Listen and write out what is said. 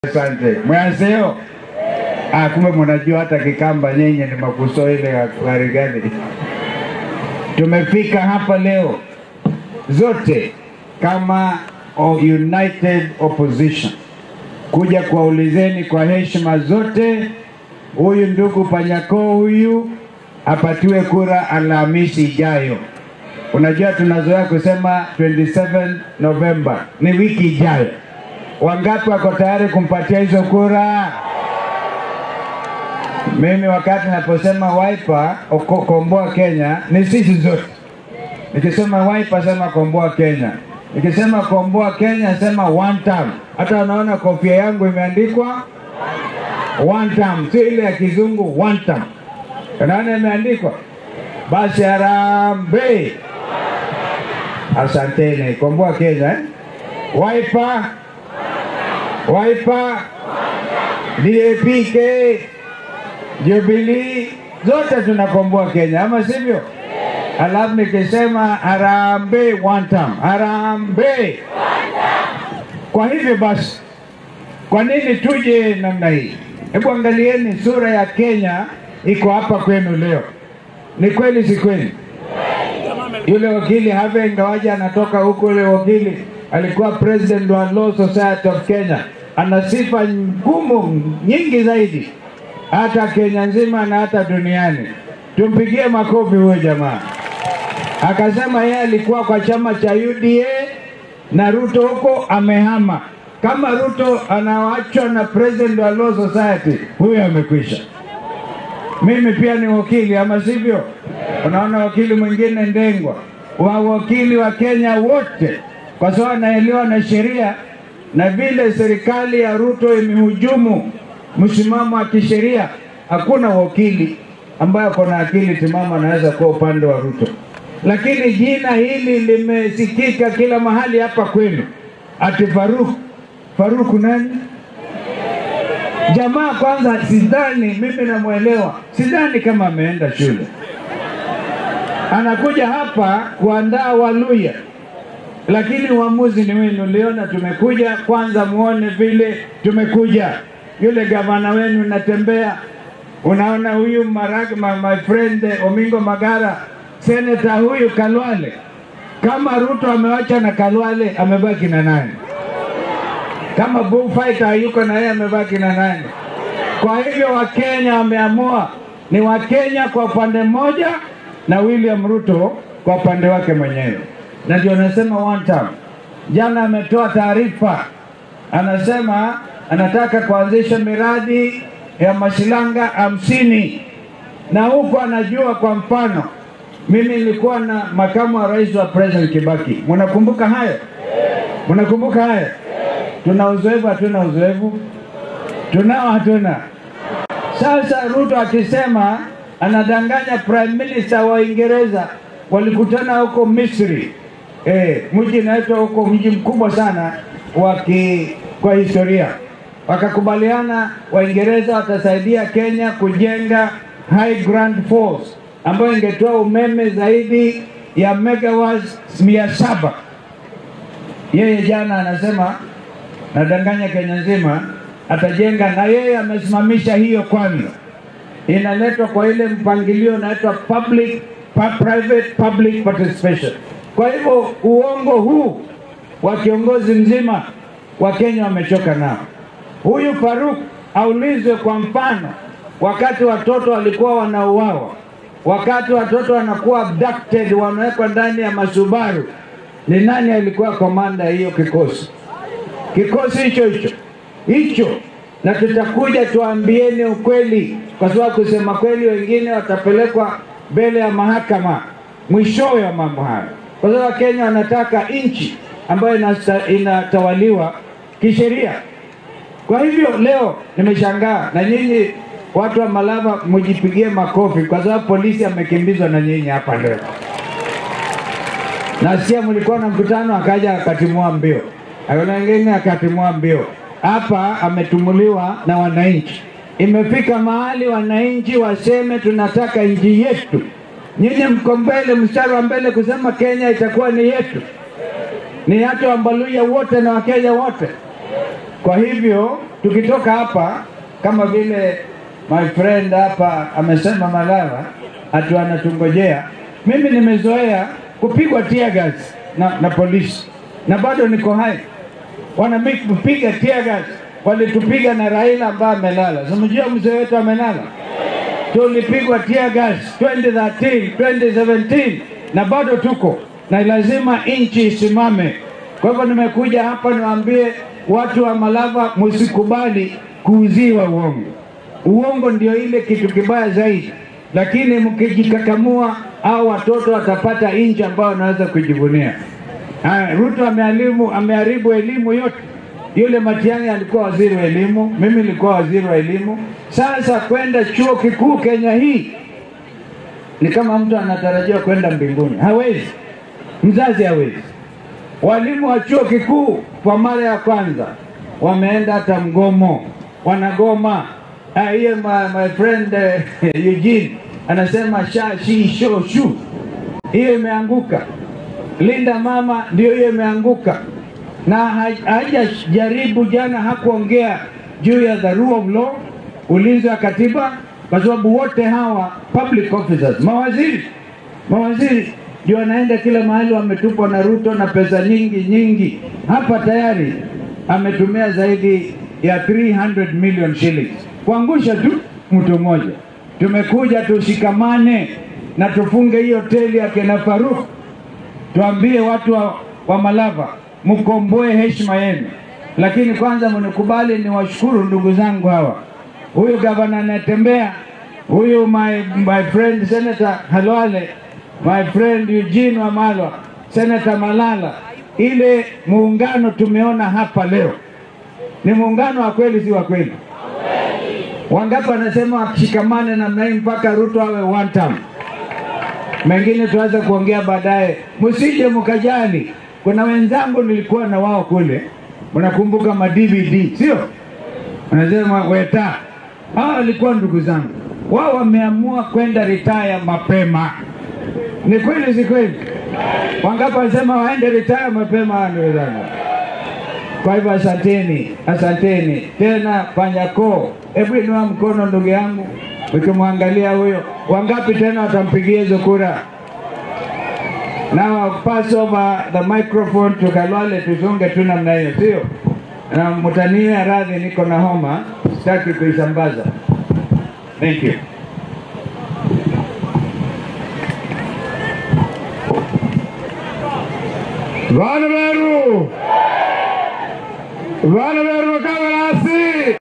Asante. Mwaseo. Ah, kumbe mnajua hata Kikamba nyinyi ni makuso ile ya gari gani. Tumefika hapa leo zote kama United Opposition kuja kuwaulizeni kwa heshima zote, huyu ndugu Panyako huyu apatiwe kura Alhamisi ijayo. Unajua tunazoea kusema 27 November, ni wiki ijayo. Wangapi wako tayari kumpatia hizo kura? Mimi wakati naposema Wiper komboa Kenya, ni sisi zote. Nikisema Wiper sema komboa Kenya. Nikisema komboa Kenya sema one term. Hata unaona kofia yangu imeandikwa one term, sio ile ya kizungu one term. Unaona imeandikwa? Basi harambee. Asanteni. Komboa Kenya, eh? Wiper, Wiper, DAPK, Jubilee, zote tunakomboa Kenya, ama sivyo? Alafu nikisema harambee one term, harambee one term. Kwa hivyo basi, kwa nini tuje namna hii? Hebu angalieni sura ya Kenya iko hapa kwenu leo. Ni kweli si kweli? Yule wakili Harvey ingawaje anatoka huko, yule wakili alikuwa president wa Law Society of Kenya. Ana sifa ngumu nyingi zaidi hata Kenya nzima na hata duniani. Tumpigie makofi huyo jamaa. Akasema yeye alikuwa kwa chama cha UDA na Ruto huko amehama. Kama Ruto anaachwa na president wa Law Society, huyo amekwisha. Mimi pia ni wakili, ama sivyo? Unaona wakili mwingine Ndengwa, wa wakili wa Kenya wote, kwa sababu anaelewa na sheria na vile serikali ya Ruto imehujumu msimamo wa kisheria. Hakuna wakili ambaye ako na akili timamu anaweza kuwa upande wa Ruto. Lakini jina hili limesikika kila mahali hapa kwenu, ati Faruk. Faruk nani? Jamaa kwanza sidhani, mimi namuelewa, sidhani kama ameenda shule. Anakuja hapa kuandaa Waluya, lakini uamuzi ni wenu. Liona tumekuja kwanza muone vile tumekuja. Yule gavana wenu natembea, unaona huyu my friend Omingo Magara, senator huyu Kalwale. Kama Ruto amewacha na Kalwale, amebaki na nani? Kama bullfighter yuko na yeye, amebaki na nani? Kwa hivyo Wakenya wameamua, ni Wakenya kwa upande mmoja na William Ruto kwa upande wake mwenyewe. Na ndio nasema one term. Jana ametoa taarifa, anasema anataka kuanzisha miradi ya mashilanga 50. Na huko anajua, kwa mfano, mimi nilikuwa na makamu wa rais wa President Kibaki. Mnakumbuka hayo? Mnakumbuka hayo? Tuna uzoefu, hatuna uzoefu? Tunao, hatuna? Sasa Ruto akisema anadanganya Prime Minister wa Uingereza, walikutana huko Misri. Mji inaitwa huko, mji mkubwa sana kwa historia. Wakakubaliana Waingereza watasaidia Kenya kujenga High Grand Falls ambayo ingetoa umeme zaidi ya megawatts 700. Yeye jana anasema nadanganya Kenya nzima, atajenga, na yeye amesimamisha hiyo kwanza. Inaletwa kwa ile mpangilio unaitwa public private public participation. Kwa hivyo uongo huu wa kiongozi mzima wa Kenya wamechoka nao. Huyu Faruk aulizwe kwa mfano, wakati watoto walikuwa wanauawa, wakati watoto wanakuwa abducted, wanawekwa ndani ya masubaru, ni nani alikuwa komanda hiyo kikosi? Kikosi hicho hicho hicho. Na tutakuja tuambieni ukweli, kwa sababu kusema kweli wengine watapelekwa mbele ya mahakama mwishowe wa mambo haya. Kwa sababu Kenya wanataka nchi ambayo inatawaliwa kisheria. Kwa hivyo leo nimeshangaa, na nyinyi watu wa Malava mjipigie makofi, kwa sababu polisi amekimbizwa na nyinyi hapa leo. Nasikia mlikuwa na mkutano, akaja akatimua mbio, akaona wengine akatimua mbio. Hapa ametumuliwa na wananchi. Imefika mahali wananchi waseme tunataka nchi yetu. Nyinyi mko mbele, mstari wa mbele kusema Kenya itakuwa ni yetu, ni hata Waluhya wote na Wakenya wote. Kwa hivyo Tukitoka hapa, kama vile my friend hapa amesema Malava atu anatungojea, mimi nimezoea kupigwa tear gas na polisi na bado niko hai. Wanapiga tear gas, walitupiga na Raila ambaye amelala. Unajua mzee wetu amelala. Tulipigwa tear gas 2013, 2017 na bado tuko, na lazima nchi isimame. Kwa hivyo nimekuja hapa niwaambie watu wa Malava, msikubali kuuziwa uongo. Uongo ndio ile kitu kibaya zaidi, lakini mkijikakamua au watoto watapata nchi ambayo wanaweza kujivunia. Ruto ameharibu elimu yote. Yule Matiang'i alikuwa waziri wa elimu, mimi nilikuwa waziri wa elimu. Sasa kwenda chuo kikuu Kenya hii ni kama mtu anatarajia kwenda mbinguni. Hawezi. Mzazi hawezi. Walimu wa chuo kikuu kwa mara ya kwanza wameenda hata mgomo, wanagoma. Hiyo my friend Eugene anasema sha shi sho shu, hiyo imeanguka. Linda mama ndio hiyo imeanguka. Na hajajaribu jana, hakuongea juu ya the rule of law, ulinzi wa katiba, kwa sababu wote hawa public officers, mawaziri ndio wanaenda kila mahali, wametupwa na Ruto na pesa nyingi nyingi. Hapa tayari ametumia zaidi ya 300 million shillings kuangusha tu mtu mmoja. Tumekuja tushikamane na tufunge hiyo hoteli ya kina Faruk, tuambie watu wa Malava mkomboe heshima yenu. Lakini kwanza mnikubali niwashukuru ndugu zangu hawa. Huyu gavana anatembea, huyu my friend Senator Khalwale, my friend Eugene Wamalwa, Senator Malala. Ile muungano tumeona hapa leo ni muungano wa kweli, si wa kweli? Wangapi wanasema wakishikamane namna hii mpaka Ruto awe one term? Mengine tuanze kuongea baadaye. Msije mkajali. Kuna wenzangu nilikuwa na wao kule, mnakumbuka ma DVD, sio? Wanasema weta. Hao walikuwa ndugu zangu. Wao wameamua kwenda retire mapema. Ni kweli si kweli? Wangapi wanasema waende retire mapema ndugu zangu? Kwa hivyo asanteni, asanteni. Tena Panyako, hebu inua mkono ndugu yangu, ukimwangalia huyo. Wangapi tena watampigia hizo kura? Now I'll pass over the microphone to Khalwale, tuzunge tu namna hiyo, sio? Na mtania radhi, niko na homa, sitaki kuisambaza. Thank you. Vana veru! Vana veru wakala!